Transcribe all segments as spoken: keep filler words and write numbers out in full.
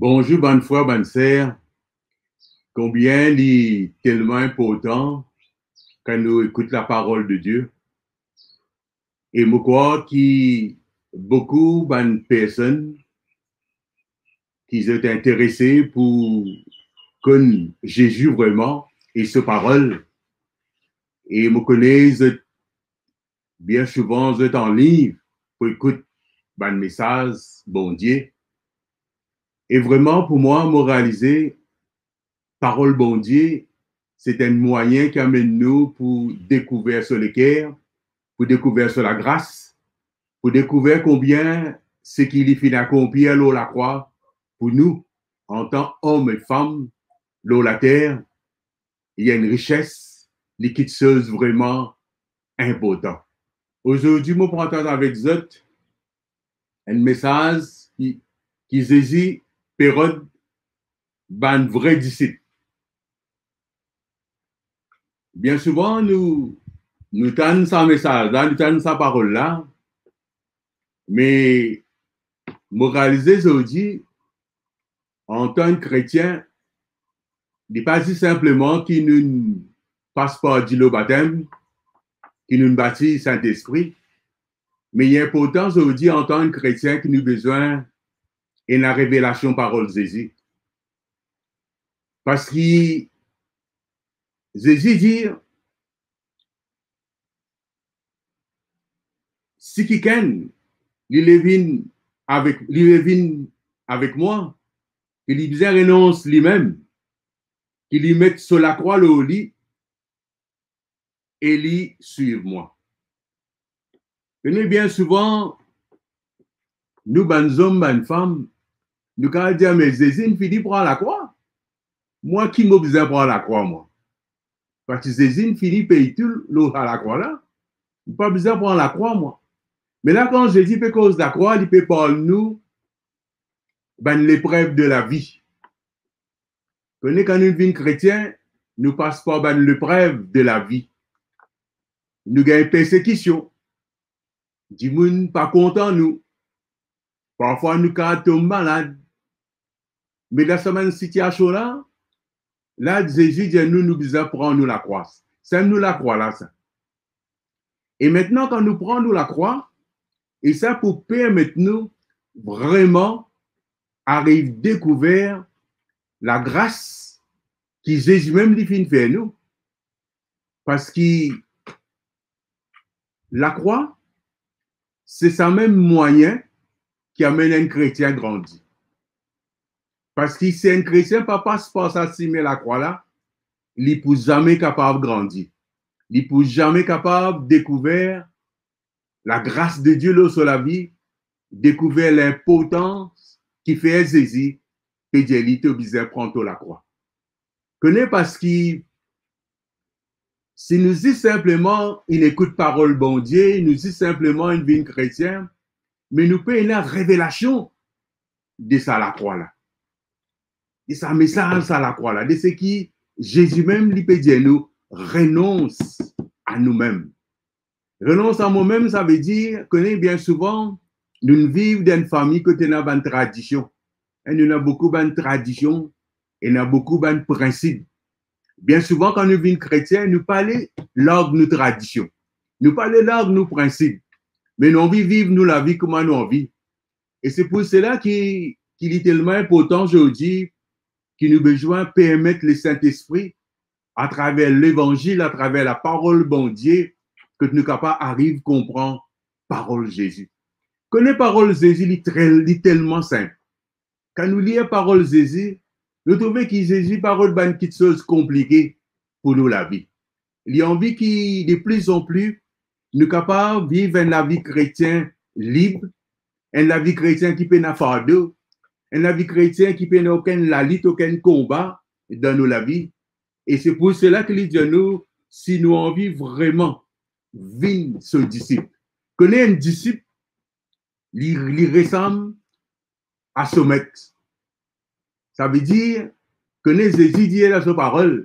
Bonzour bann frer, bann ser. Konbien li telman inportan kan nou ekout laparol de Die. E mo krwar ki boukou bann personn ki zot interese pou konn Zezi vreman e so parol. E mo kone zot, bien souvan, zot anlign pou ekout bann mesaz Bondie. E vreman, pou mwa, mo realize parol Bondie, se enn mwayin ki amenn nou pou dekouver so leker, pou dekouver so lagras, pou dekouver konbien seki li finn akonplir lor lakrwa pou nou, antan om e fam lor later, li enn rises, li kiksoz vreman inportan. Azordi, mo partaz avek zot enn mesaz ki, ki Zezi pe rod bann vre disip. Bien souvan, nou, nou tann sa mesaz la, nou tann sa parol la, me mo realize zordi, antan enn kretien, li pa zis sinpleman ki nou pas par dilo batem, ki nou batiz Sintespri, me li inportan zordi, antan enn kretien, ki nou bizin ena revelasion parol Zezi. Parski Zezi dir, si kikenn li le vinn avek, li le vinn avek mwa, ki li bizin renons limem, ki li met so lakrwa lor li e li swiv mwa. Kone bien souvan, nou bann zom, bann fam, nou kapav dir, me Zezi inn fini pran lakrwa. Mwa ki mo bizin pran lakrwa, mwa? Parski Zezi inn fini pey tou lor sa lakrwa la. Mo pa bizin pran lakrwa, mwa. Me la, kan Zezi pe koz lakrwa, li pe parl nou bann leprev de lavi. Kone kan nou vinn kretien, nou pas par bann leprev de lavi. Nou gagn persekision. Dimoun pa kontan nou. Parfwa nou kapav tom malad. Me dan sa bann sitiasion la, la Zezi dir nou, nou bizin pran nou lakrwa. Sa nou lakrwa la, sa. E aster, kan nou pran nou lakrwa, e sa pou permet nou vreman ariv dekouver lagras ki Zezi mem li finn fer nou. Parski lakrwa, se sa mem mwayin ki amenn enn kretien grandi. Parski si enn kretien pa pas par sa simin lakrwa la, li pou zame kapav grandi. Li pou zame kapav dekouver lagras de Die lor so lavi, dekouver linportans kifer Zezi pe dir li to bizin pran to lakrwa. Kone, parski si nou zis sinpleman inn ekout parol Bondie, nou zis sinpleman inn vinn kretien, me nou pena revelasion de sa lakrwa la, de sa mesaz sa lakrwa la, de seki Zezi mem li pe dir nou, renons a noumem. Renons a momem, savedir, kone bien souvan, nou viv dan enn fami kot ena bann tradision. E nou ena boukou bann tradision, ena boukou bann prinsip. Bien souvan, kan nou vinn kretien, nou pa le larg nou tradision. Nou pa le larg nou prinsip. Me nou anvi viv nou lavi kouma nou anvi. E se pou sela ki, ki li telman inportan zordi ki nou bizin permet Lesintespri, atraver Levanzil, atraver laparol Bondie, ki nou kapav ariv konpran parol Zezi. Kone parol Zezi, li tre, li telman sinp. Kan nou lir parol Zezi, nou trouve ki Zezi pa rod bann kiksoz konplike pou nou lavi. Li anvi ki, de pli an pli, nou kapav viv enn lavi kretien lib, enn lavi kretien ki pena fardo, enn lavi kretien ki pena okenn lalit, okenn konba dan nou lavi. E se pou sela ki li dir nou, si nou anvi vreman vinn so disip. Kone enn disip, li, li resam a so met. Savedir, kone Zezi dir dan so parol,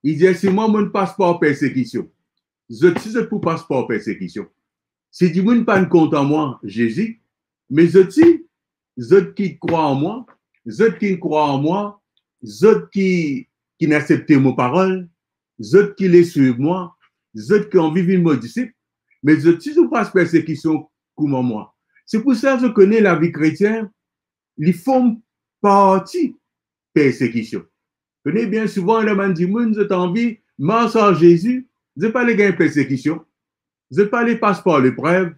li dir, si mwa, mo'nn pas par persekision, zot si zot pou pas par persekision. Si dimoun pa'nn kontan mwa, Zezi, me zot si, zot ki krwar an mwa, zot ki krwar an mwa, zot ki, ki aksepte mo parol, zot ki le swiv mwa, zot ki anvi vinn mo disip, me zot ti trouv pa persekision kouma mwa. Se pou sa zot kone lavi kretien, li form parti persekision. Kone bien souvan, ler bann dimoun, zot anvi mars ar Zezi, zot pa le gagn persekision, zot pa le pas par leprev.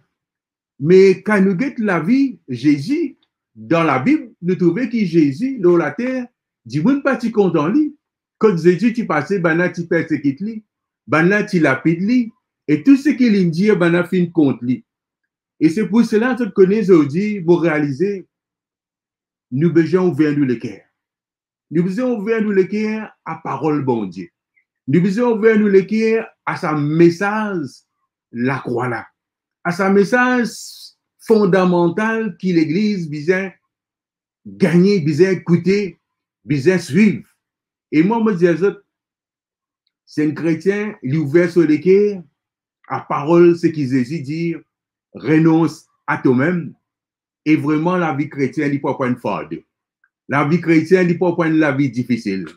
Me kan nou get lavi Zezi dan Labib, nou trouve ki Zezi, lor later, dimoun pa ti kontan li. Kot Zezi ti pase, bann la ti persekit li, bann la ti lapid li, e tou seki li dir, bann la finn kont li. E se pou sela, zot kone zordi, mo realize, nou bizin ouver nou leker. Nou bizin ouver nou leker a parol Bondie. Nou bizin ouver nou leker a sa mesaz lakrwa la, a sa mesaz fondamantal ki Legliz bizin gagne, bizin ekoute, bizin swiv. E mwa, mo dir zot, si enn kretien, li ouver so leker a parol, seki Zezi dir, renons a tomem, e vreman, lavi kretien, li pa pou enn fardo. Lavi kretien, li pa pou enn lavi difisil.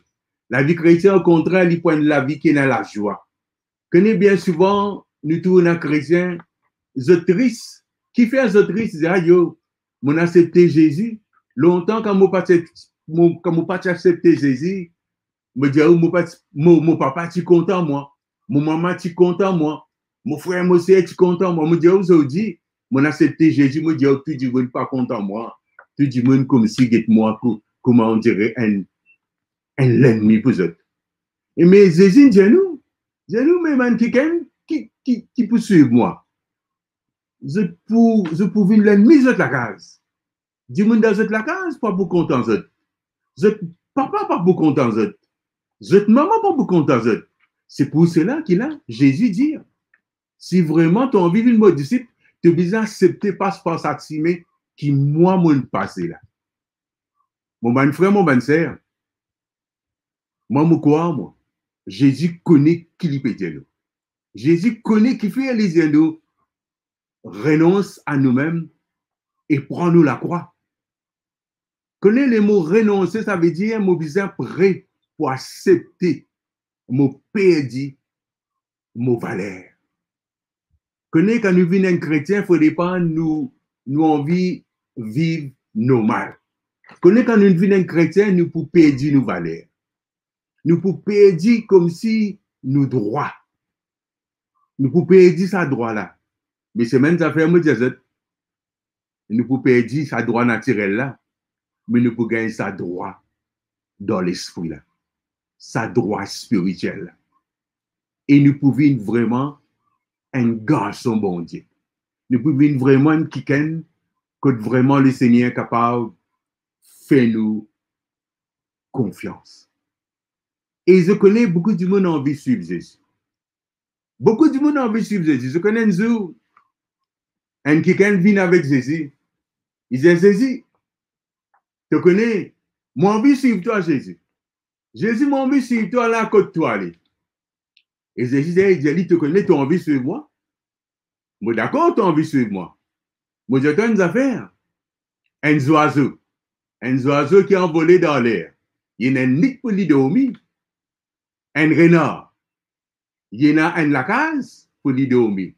Lavi kretien, okontrer, li pou enn lavi ki ena lazwa. Kone bien souvan, nou trouv ena kretien, zot tris. Kifer zot tris? Dir, ayo, mo aksepte Zezi. Lontan, kan mo pa ti, mo, kan mo pa ti aksepte Zezi, mo dir ou, mo pa ti, mo, mo papa ti kontan mwa, mo mama ti kontan mwa, mo frer, mo ser ti kontan mwa. Mo dir ou zordi, mo aksepte Zezi, mo dir ou, tou dimoun pa kontan mwa, tou dimoun koumsi get mwa kou-, kouma on dire enn, enn lennmi pou zot. E me Zezi dir nou, dir nou, me bann kikenn ki, ki, ki pou swiv mwa, zot pou, zot pou vinn lennmi zot lakaz. Dimoun dan zot lakaz pa pou kontan zot. Zot papa pa pou kontan zot. Zot mama pa pou kontan zot. Se pou sela ki la, Zezi dir, si vreman to anvi vinn mo disip, to bizin aksepte pas par sa sime ki mwa mo pase la. Mo bann frer, mo bann ser, mwa mo krwar, mwa, Zezi kone ki li pe dir nou. Zezi kone kifer li dir nou, renons a noumem e pran nou lakrwa. Kone lemo renonse, savedir mo bizin pre pou aksepte mo perdi mo valer. Kone kan nou vinn enn kretien, fode pa nou, nou anvi viv normal. Kone kan nou vinn enn kretien, nou pou perdi nou valer. Nou pou perdi koumsi nou drwa. Nou pou perdi sa drwa la. Me semenn zafer mo dir zot, nou pou perdi sa drwa natirel la, me nou pou gagn sa drwa dan lespri la, sa drwa spiritiel la. E nou pou vinn vreman enn garson Bondie. Nou pou vinn vreman enn kikenn kot vreman Lesegner kapav fer nou konfians. E zot kone, boukou dimoun anvi swiv Zezi. Boukou dimoun anvi swiv Zezi. Zot kone enn zour, enn kikenn vinn avek Zezi. Li dir, Zezi, to kone, mo anvi swiv twa, Zezi. Zezi, mo anvi swiv twa la kot to ale. E Zezi dir, dir li, to kone, to anvi swiv mwa? Mo dakor to anvi swiv mwa. Mo dir twa enn zafer. Enn zwazo, enn zwazo ki anvole dan ler, li ena enn nit pou li dormi. Enn renar, li ena enn lakaz pou li dormi.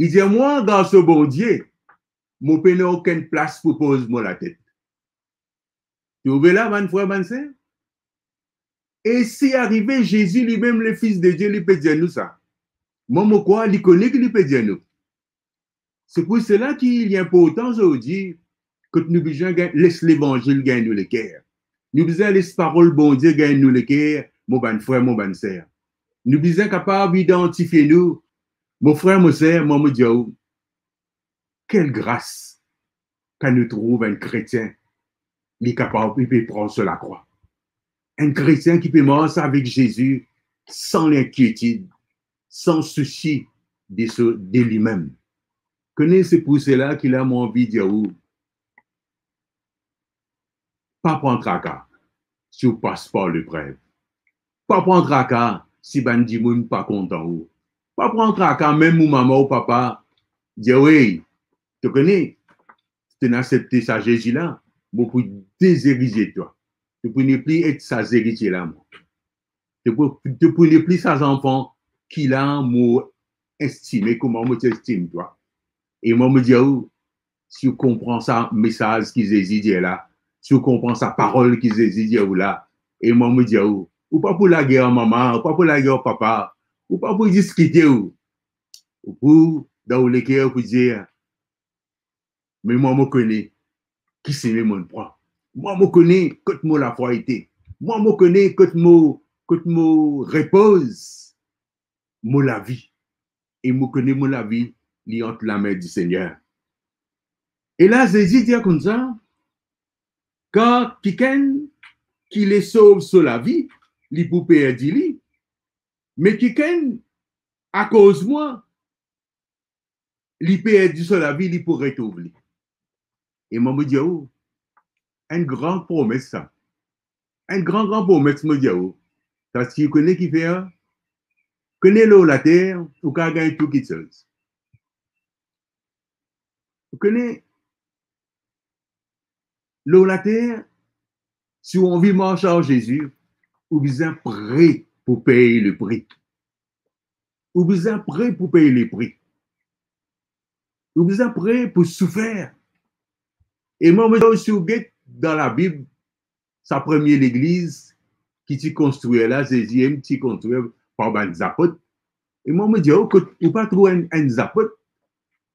Li dir, mwa, garson Bondie, mo pena okenn plas pou poz mo latet. Trouve la, bann frer, bann ser? E si arive Zezi limem, le Fis de Die, li pe dir nou sa, mwa mo krwar li kone ki li pe dir nou. Se pou sela ki li inportan zordi kot nou bizin gagn, les Levanzil gagn nou leker. Nou bizin les parol Bondie gagn nou leker, mo bann frer, mo bann ser. Nou bizin kapav idantifie nou. Mo frer, mo ser, mwa mo dir ou, kel gras kan nou trouv enn kretien, li kapav, li pe pran so lakrwa. Enn kretien ki pe mars avek Zezi san linkietid, san sousi de so, de limem. Kone, se pou sela ki la mo anvi dir ou, pa pran traka si ou pas par leprev. Pa pran traka si bann dimoun pa kontan ou. Pa pran traka mem ou mama ou papa dir, wey, to kone, to inn aksepte sa Zezi la, mo pou dezerize twa. to pou nepli et sa zeritie la, mwa. To pou, to pou nepli sa zanfan ki la mo estime kouma mo ti estim twa. E mwa, mo dir ou, si ou konpran sa mesaz ki Zezi dir la, si ou konpran sa parol ki Zezi dir ou la, e mwa, mo dir ou, ou pa pou lager mama, ou pa pou lager papa, ou pa pou diskite ou. Ou pou, dan ou leker, ou pou dir, me mwa, mo kone ki sime mo pran. Mwa, mo kone kot mo lafwa ete. Mwa, mo kone kot mo, kot mo repoz mo lavi. E mo kone mo lavi, li ant lame di Segner. E la, Zezi dir koumsa, kar kikenn ki le sov so lavi, li pou perdi li. Me kikenn, akoz mwa, li perdi so lavi, li pou retrouv li. E mwa, mo dir ou, enn gran promes sa. Enn gran, gran promes, mo dir ou. Parski ou kone kifer, kone lor later, ou kav gagn tou kiksoz. Ou kone, lor later, si ou anvi mars ar Zezi, ou bizin pre pou pey lepri. Ou bizin pre pou pey lepri. Ou bizin pre pou soufer. E mwa, mo dir ou, si ou get dan Labib, sa premie legliz ki ti konstrir la, Zezi mem ti konstrir par bann zapot. E mwa, mo dir ou, kot ou pa trouv enn, enn zapot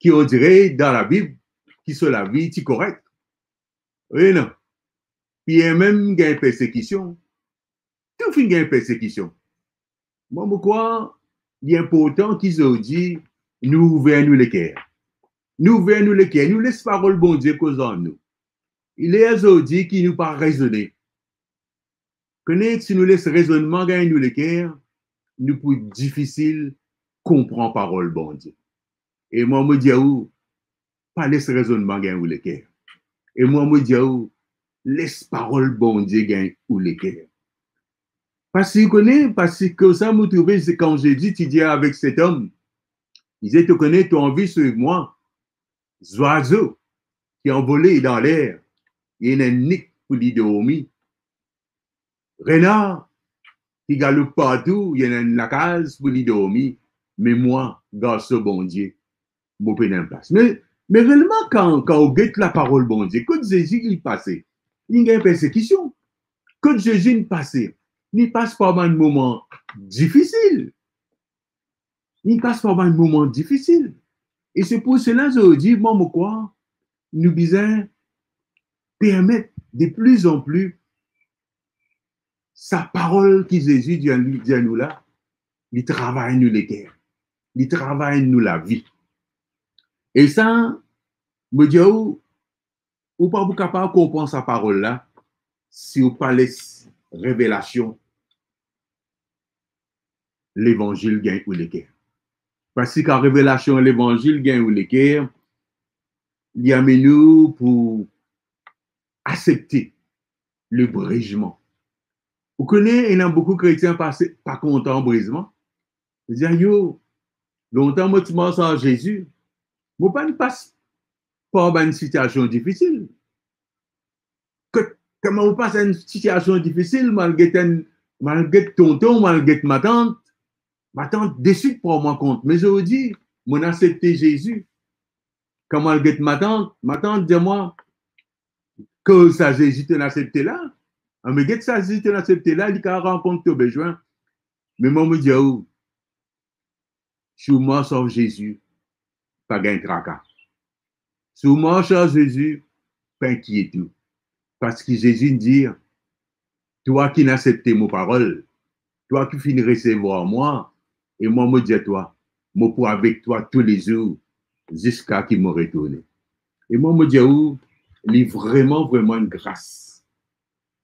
ki, on dirait, dan Labib, ki so lavi ti korek. Wi, non. Pier mem gagn persekision. Tou finn gagn persekision. Mwa, mo krwar, li inportan ki zordi nou ouver nou leker. Nou ouver nou leker, nou les parol Bondie koz ar nou. Li ler zordi ki nou pa rezone. Kone, si nou les rezonnman gagn nou leker, nou pou difisil konpran parol Bondie. E mwa, mo dir ou, pa les rezonnman gagn ou leker. E mwa, mo dir ou, les parol Bondie gagn ou leker. Parski ou kone, parski koumsa mo trouve, se kan Zezi ti dir avek set om, li dir, to kone, to anvi swiv mwa, zwazo ki anvole dan ler, li ena enn nik pou li dormi. Renar ki galoup partou, li ena enn lakaz pou li dormi. Me mwa, Garson Bondie, mo pena enn plas. Me, me reelman, kan, kan ou get laparol Bondie, kot Zezi inn pase, li gagn persekision. Kot Zezi inn pase, li pas par bann moman difisil. Li pas par bann moman difisil. E se pou sela zordi, mwa, mo krwar, nou bizin permet de pli an pli sa parol ki Zezi dir, dir nou la, li travay nou leker, li travay nou lavi. E sa, mo dir ou, ou pa pou kapav konpran sa parol la si ou pa les revelasion Levanzil gagn ou leker. Parski kan revelasion Levanzil gagn ou leker, li amenn ou pou asepte le brizman. Ou kone, ena boukou kretien pa, pa kontan brizman. Li dir, yo, lontan mo ti mars ar Zezi, mo pa'nn pas par bann sitiasion difisil. Kot, kouma mo pas enn sitiasion difisil, mo al get enn, mo al get tonton, mo al get matant, matant deswit pran mwa kont. Me zordi, mo'nn asepte Zezi. Kan mo al get matant, matant dir mwa, koz sa Zezi to'nn asepte la, a, me get sa Zezi to'nn asepte la, li kav rann kont to bezwin. Me mwa, mo dir ou, si ou mars ar Zezi, pa gagn traka. Si ou mars ar Zezi, pa inkiet ou. Parski Zezi dir, twa ki'nn asepte mo parol, twa ki finn resevwar mwa, e mwa mo dir twa, mo pou avek twa toulezour, ziska ki mo retourne. E mwa mo dir ou, li vreman, vreman enn gras.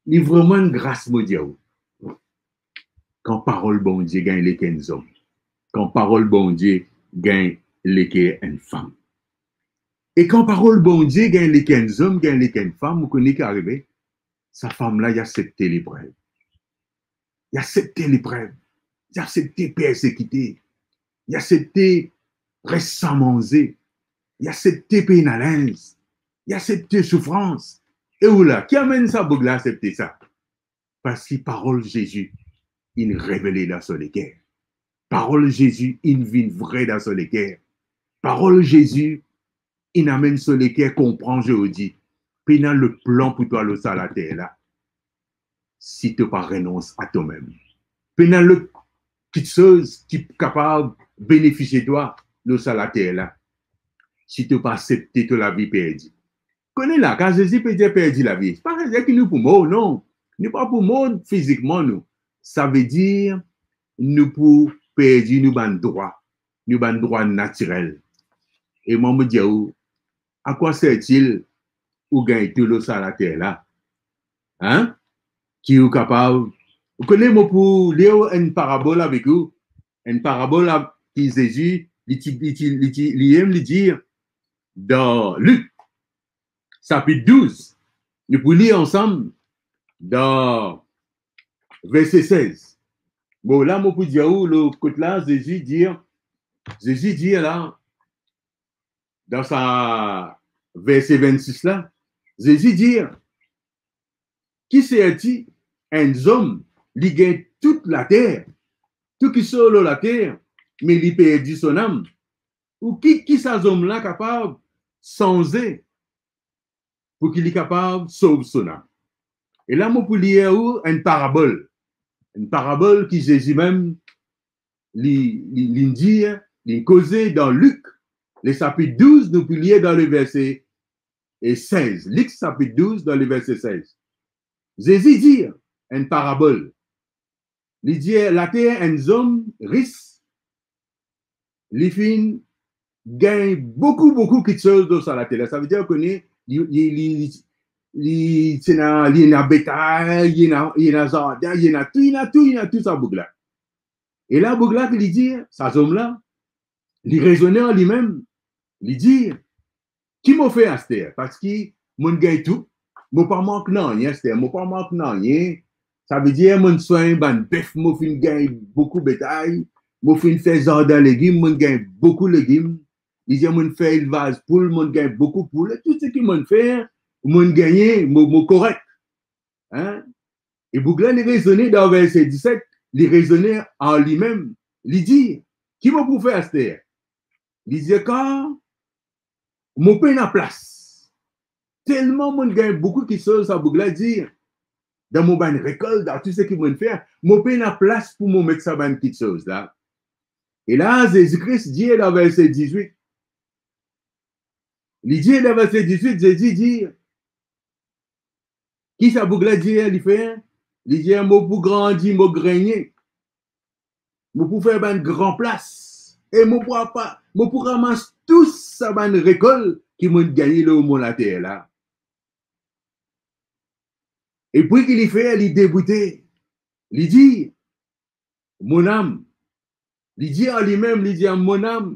Li vreman enn gras, mo dir ou. Kan parol Bondie gagn leker enn zom, kan parol Bondie gagn leker enn fam. E kan parol Bondie gagn leker enn zom, gagn leker enn fam, ou kone ki arive? Sa fam la, li asepte leprev. Li asepte leprev. Li asepte persekite. Li asepte res san manze. Li asepte pena linz. Li asepte soufrans. E ou la, ki amenn sa boug la asepte sa? Parski parol Zezi inn revele dan so leker. Parol Zezi inn vinn vre dan so leker. Parol Zezi inn amenn so leker konpran zordi, pena lot plan pou twa lor sa later la, si to pa renons a tomem. Pena lot kiksoz ki kapav benefisie twa lor sa later la, si to pa aksepte to lavi perdi. Kone la, kan Zezi pe dir perdi lavi, pa vedir ki nou pou mor, non. Nou pa pou mor fizikman, nou. Savedir nou pou perdi nou bann drwa, nou bann drwa natirel. E mwa, mo dir ou, a kwa sertil ou gagn tou lor sa later la? Hein? Ki ou kapav, ou kone, mo pou lir enn parabol avek ou, enn parabol a, ki Zezi, li ti, li ti, li ti, li inn dir dan Lik, sapit douz. Nou pou lir ansam dan verse sez. Bon, la, mo pou dir ou, lor kot la, Zezi dir, Zezi dir la, dan sa verse vennsis la, Zezi dir, ki serti enn zom, li gagn tou later, tou ki sor lor later, me li perdi so nam? Ou ki, ki sa zom la kapav sanze pou ki li kapav sov so nam? E la, mo pou lir ou enn parabol. Enn parabol ki Zezi mem, li, li, li dir, li koze dan Lik, le sapit douz, nou pou lir dan le verse, e sez. Lik sapit douz, dan le verse sez. Zezi dir enn parabol. Li dir, later enn zom ris, li finn gagn boukou, boukou kiksoz lor sa later la. Savedir, ou kone, li, li, li, li, li ti ena, li ena betay, li ena, li ena zardin, li ena tou, li ena tou, li ena tou sa boug la. E la, boug la, ki li dir, sa zom la, li rezone ar limem, li dir, ki mo fer aster? Parski mo gagn tou, mo pa mank nanye aster, mo pa mank nanye. Savedir, mo swegn bann bef, mo finn gagn boukou betay, mo finn fer zardin legim, mo gagn boukou legim. Li dir, mo fer elvaz poul, mo gagn boukou poul. E tou seki mo fer, mo gagne, mo, mo korek. Hein? E boug la, li rezone dan verse diset, li rezone ar limem, li dir, ki mo pou fer aster? Li dir, kar mo pena plas. Telman mo gagn boukou kiksoz, sa boug la dir, dan mo bann rekolt, dan tou seki mo fer, mo pena plas pou mo met sa bann kiksoz la. E la, Zezi Kris dir dan verse dizwit, li dir dan verse dizwit, Zezi dir, ki sa boug la dir, li fer? Li dir, mo pou grandi, mo gregne. Mo pou fer bann gran plas. E mo pou apa-, mo pou ramas tou sa bann rekolt ki mo gagne lor mo later la. E pi ki li fer, li deboute. Li dir, mo nam. Li dir ar limem, li dir, mo nam,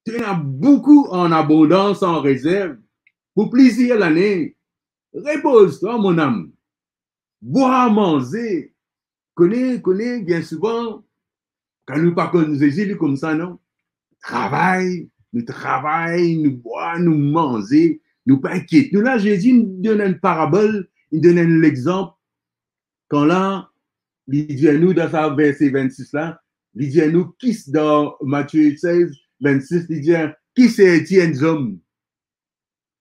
to ena boukou an abondans, an rezerv, pou plizier lane. Repoz twa, mo nam. Bwar, manze. Kone, kone, bien souvan, kan nou pa konn Zezi, li koumsa, non? Travay, nou travay, nou bwar, nou manze, nou pa inkiet nou. La, Zezi inn donn enn parabol, inn donn enn lexanp. Kan la, li dir nou dan sa verse vennsis la, li dir nou ki, dan Matie sez vennsis, li dir, ki serti enn zom,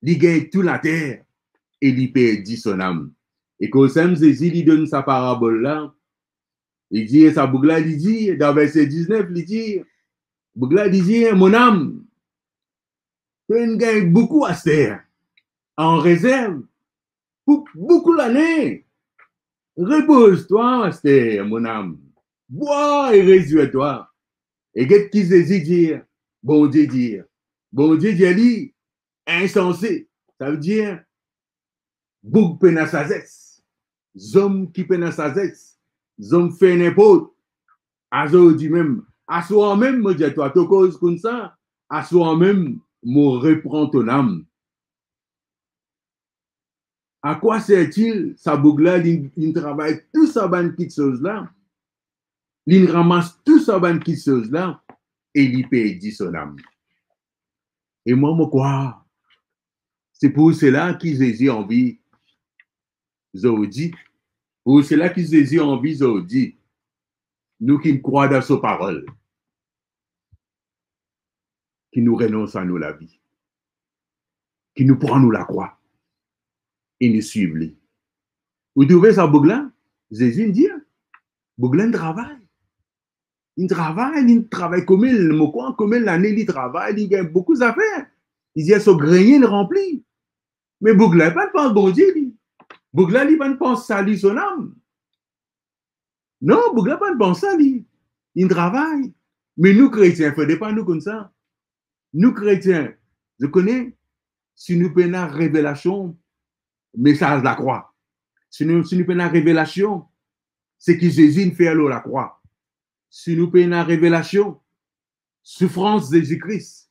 li gagn tou later e li perdi so nam? E koumsa Zezi, li donn sa parabol la, li dir sa boug la, li dir, dan verse diznef, li dir, boug la, li dir, mo nam, to inn gagn boukou aster an rezerv pou boukou lane. Repoz twa aster, mo nam. Bwar e rezwir twa. E get ki Zezi dir, Bondie dir. Bondie dir li, insanse. Savedir, boug pena sazes. Zom ki pena sazes. Zom fer ninport. Azordi mem, aswar mem, mo dir twa, to koz koumsa, aswar mem, mo repran to nam. A kwa serti sa boug la, li, li travay tou sa bann kiksoz la, li ramas tou sa bann kiksoz la, e li perdi so nam? E mwa, mo krwar, se pou sela ki Zezi anvi zordi, pou sela ki Zezi anvi zordi, nou ki krwar dan so parol, ki nou renons a nou lavi, ki nou pran nou lakrwa e nou swiv li. Ou trouve sa boug la? Zezi inn dir, boug la inn travay. Li travay, li travay kouma, mo krwar kouma lane li travay, li gagn boukou zafer. Li dir so grenie ranpli. Me boug la pa pans Bondie, li. Boug la, li pa pans sali so nam. Non, boug la pa pans sa, li. Li travay. Me nou kretien, fode pa nou koumsa. Nou kretien, zot kone, si nou pena revelasion, mesaz lakrwa. Si nou, si nou pena revelasion, seki Zezi inn fer lor lakrwa. Si nou pena revelasion, soufrans Zezi Kris,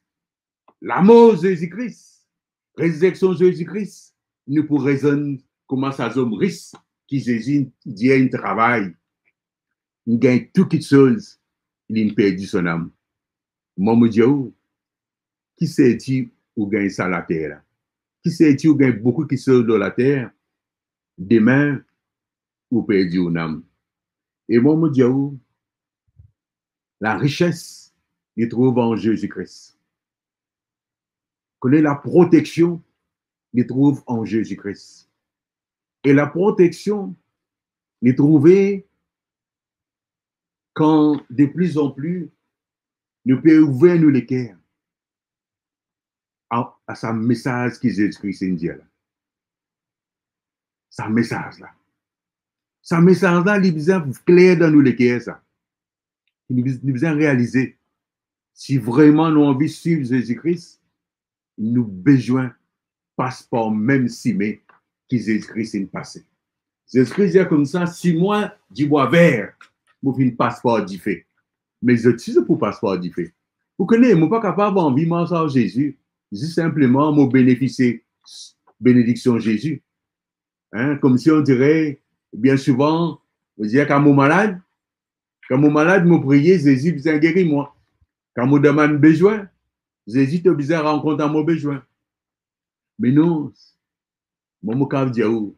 lamor Zezi Kris, rezirksion Zezi Kris, nou pou rezonn kouma sa zom ris ki Zezi dir inn travay, inn gagn tou kitsoz, li inn perdi so nam. Mwa, mo dir ou, ki serti ou gagn sa later la? Ki serti ou gagn boukou kitsoz lor later, demin ou perdi ou nam? E mwa, mo dir ou, larises, li trouv an Zezi Kris. Kone laproteksion, li trouv an Zezi Kris. E laproteksion, li trouve kan de pli an pli, nou pe ouver nou leker a, a sa mesaz ki Zezi Kris inn dir la. Sa mesaz la. Sa mesaz la, li bizin kler dan nou leker sa. Nou biz-, nou bizin realize, si vreman nou anvi swiv Zezi Kris, nou bezwin pas par mem sime ki Zezi Kris inn pase. Zezi Kris dir koumsa, si mwa dibwa ver, mo finn pas par dife. Me zot si zot pou pas par dife. Ou kone, mo pa kapav anvi mars ar Zezi, zis sinpleman mo benefisie benediksion Zezi. Hein, koumsi on dire, bien souvan, on dir, kan mo malad, kan mo malad, mo priye, Zezi bizin geri mwa. Kan mo demann bezwin, Zezi to bizin rankont mo bezwin. Me non, mwa, mo kav dir ou,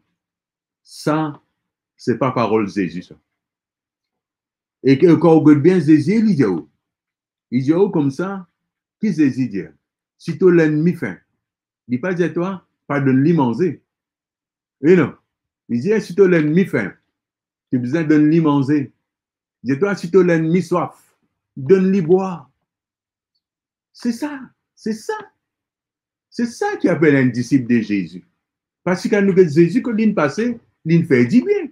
sa, se pa parol Zezi, sa. E ke, kan ou get bien, Zezi, li dir ou, li dir ou koumsa, ki Zezi dir? Si to lennmi fin, li pa dir twa, pa donn li manze. E non. Li dir, si to lennmi fin, to bizin donn li manze. Dir twa, si to lennmi swaf, donn li bwar. Se sa, se sa. Se sa ki apel enn disip de Zezi. Parski kan nou get Zezi, kot linn pase, linn fer dibien.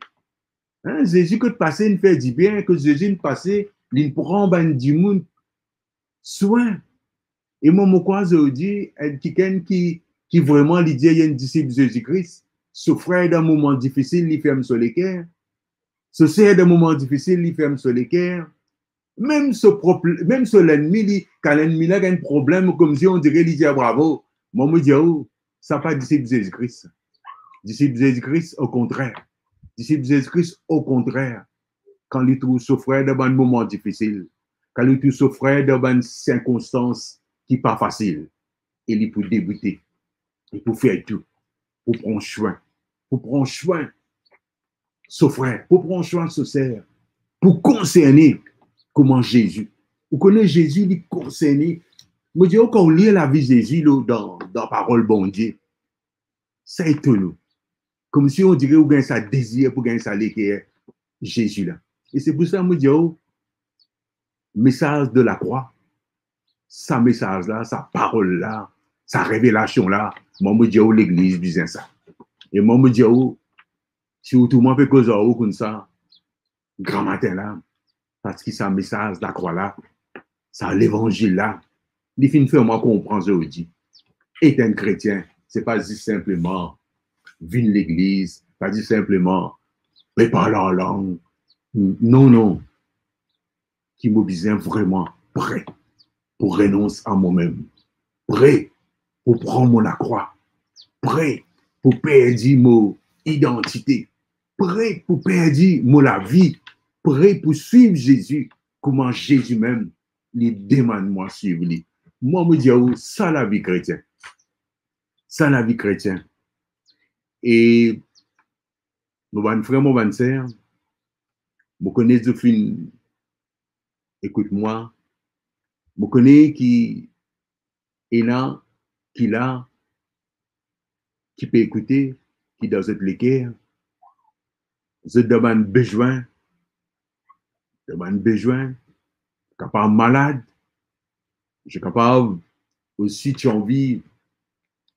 Hein, Zezi kot pase, linn fer dibien, kot Zezi inn pase, linn pran bann dimoun swin. E mwa, mo krwar zordi, enn kikenn ki, ki vreman li dir li enn disip Zezi Kris, so frer dan moman difisil, li ferm so leker. So ser dan moman difisil, li ferm so leker. Mem so prop, mem so lennmi, li, kan lennmi la gagn problem, koumsi on dire li dir bravo. Mwa, mo dir ou, sa pa disip Zezi Kris. Disip Zezi Kris, okontrer. Disip Zezi Kris, okontrer, kan li trouv so frer dan bann moman difisil, kan li trouv so frer dan bann sirkonstans ki pa fasil, e li pou deboute, li pou fer tou, pou pran swin, pou pran swin so frer, pou pran swin so ser, pou konserne kouma Zezi. Ou kone Zezi, li konserne. Mo dir ou, kan ou lir lavi Zezi, lo, dan, dan parol Bondie, sa etonn ou. Koumsi on dire ou gagn sa dezir pou gagn sa leker Zezi la. E se pou sa mo dir ou, mesaz de lakrwa, sa mesaz la, sa parol la, sa revelasion la, mwa, mo dir ou, legliz bizin sa. E mwa, mo dir ou, si ou tou mwa pe koz ar ou koumsa, gramatin la, parski sa mesaz lakrwa la, sa levanzil la, li finn fer mwa konpran zordi, et enn kretien, se pa zis sinpleman vinn legliz, pa zis sinpleman pe parl an lang. Non, non. Ki mo bizin vreman pre pou renons a momem, pre pou pran mo lakrwa, pre pou perdi mo idantite, pre pou perdi mo lavi, pre pou swiv Zezi kouma Zezi mem li demann mwa swiv li. Mwa, mo dir ou, sa lavi kretien. Sa lavi kretien. E Mo bann frer, mo bann ser, mo kone zot finn ekout mwa. Mo kone ki ena ki la, ki pe ekoute, ki dan zot leker, zot dan bann bezwin, dan bann bezwin, kapav malad, zot kapav osi ti anvi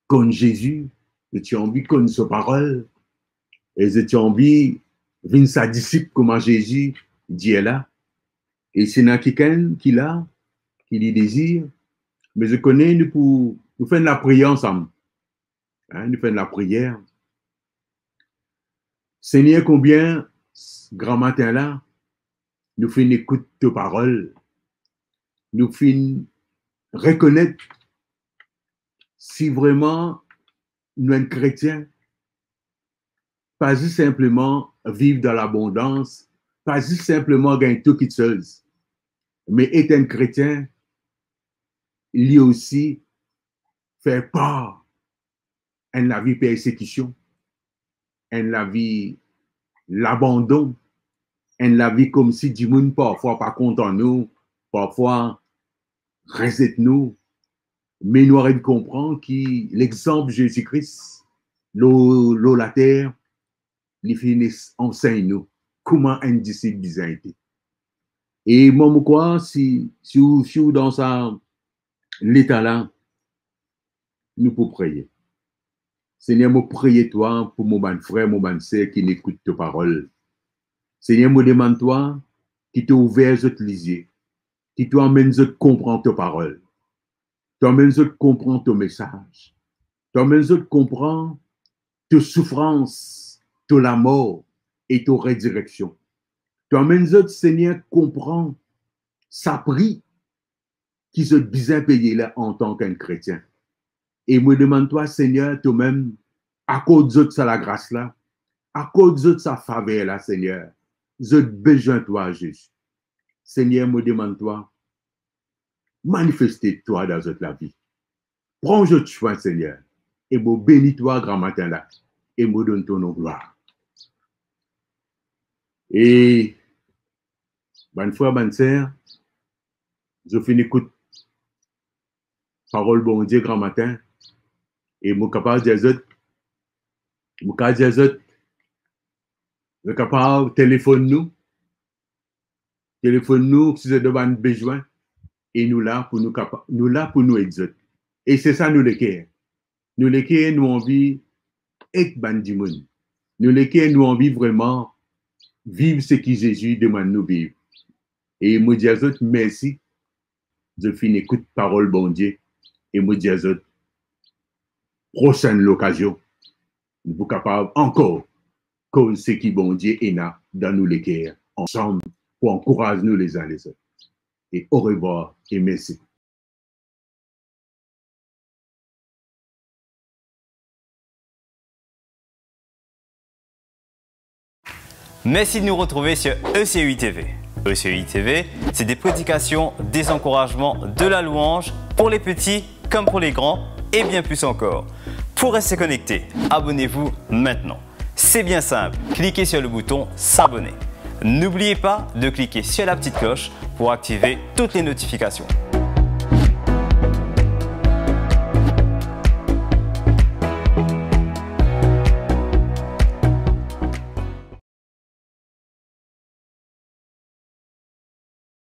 konn Zezi, zot ti anvi konn so parol, e zot ti anvi vinn sa disip kouma Zezi dir la. E si ena kikenn ki la, ki li dezir, me zot kone nou pou, nou fer enn lapriyer ansam. Hein, nou fer enn lapriyer. Segner, konbien gramatin la, nou finn ekout to parol, nou finn rekonet si vreman nou enn kretien, pa zis sinpleman viv dan labondans, pa zis sinpleman gagn tou kitsoz, me et enn kretien, li osi fer par enn lavi persekision, enn lavi labandon, enn lavi koumsi dimoun parfwa pa kontan nou, parfwa rezet nou, me nou aret konpran ki lexanp Zezi Kris lor, lor later, li finn ansegn nou kouma enn disip bizin ete. E mwa, mo krwar si, si ou, si ou dan sa leta la, nou pou priye. Segner, mo priye twa pou mo bann frer, mo bann ser ki finn ekout to parol. Segner, mo demann twa ki to ouver zot lizie, ki to amenn zot konpran to parol, to amenn zot konpran to mesaz, to amenn zot konpran to soufrans, to lamor e to rezireksion. To amenn zot, Segner, konpran sa pri ki zot bizin peye la antan ki enn kretien. E mo demann twa, Segner, tomem, akord zot sa lagras la, akord zot sa faver la, Segner. Zot bizin twa, Zezi. Segner, mo demann twa, manifeste twa dan zot lavi. Pran zot swin, Segner, e mo beni twa gramatin la, e mo donn to nom glwar. E bann frer, bann ser, zot finn ekout parol Bondie gramatin, e mo kapav dir zot, mo kapav dir zot, zot kapav telefonn nou, telefonn nou si zot dan bann bizin, e nou la pou nou kapa-, nou la pou nou ed zot. E se sa nou leker. Nou leker, nou anvi ed bann dimoun. Nou leker, nou anvi vreman viv seki Zezi demann nou viv. E mo dir zot mersi, zot finn ekout parol Bondie, e mo dir zot, prosenn lokazion, nou pou kapav ankor koz seki Bondie ena dan nou leker ansam pou ankouraz nou lezin lezot. E orevwar e mersi. Merci de nous retrouver sur E C U I T V. E C U I T V, c'est des prédications, des encouragements, de la louange pour les petits comme pour les grands et bien plus encore. Pour rester connecté, abonnez-vous maintenant. C'est bien simple, cliquez sur le bouton s'abonner. N'oubliez pas de cliquer sur la petite cloche pour activer toutes les notifications.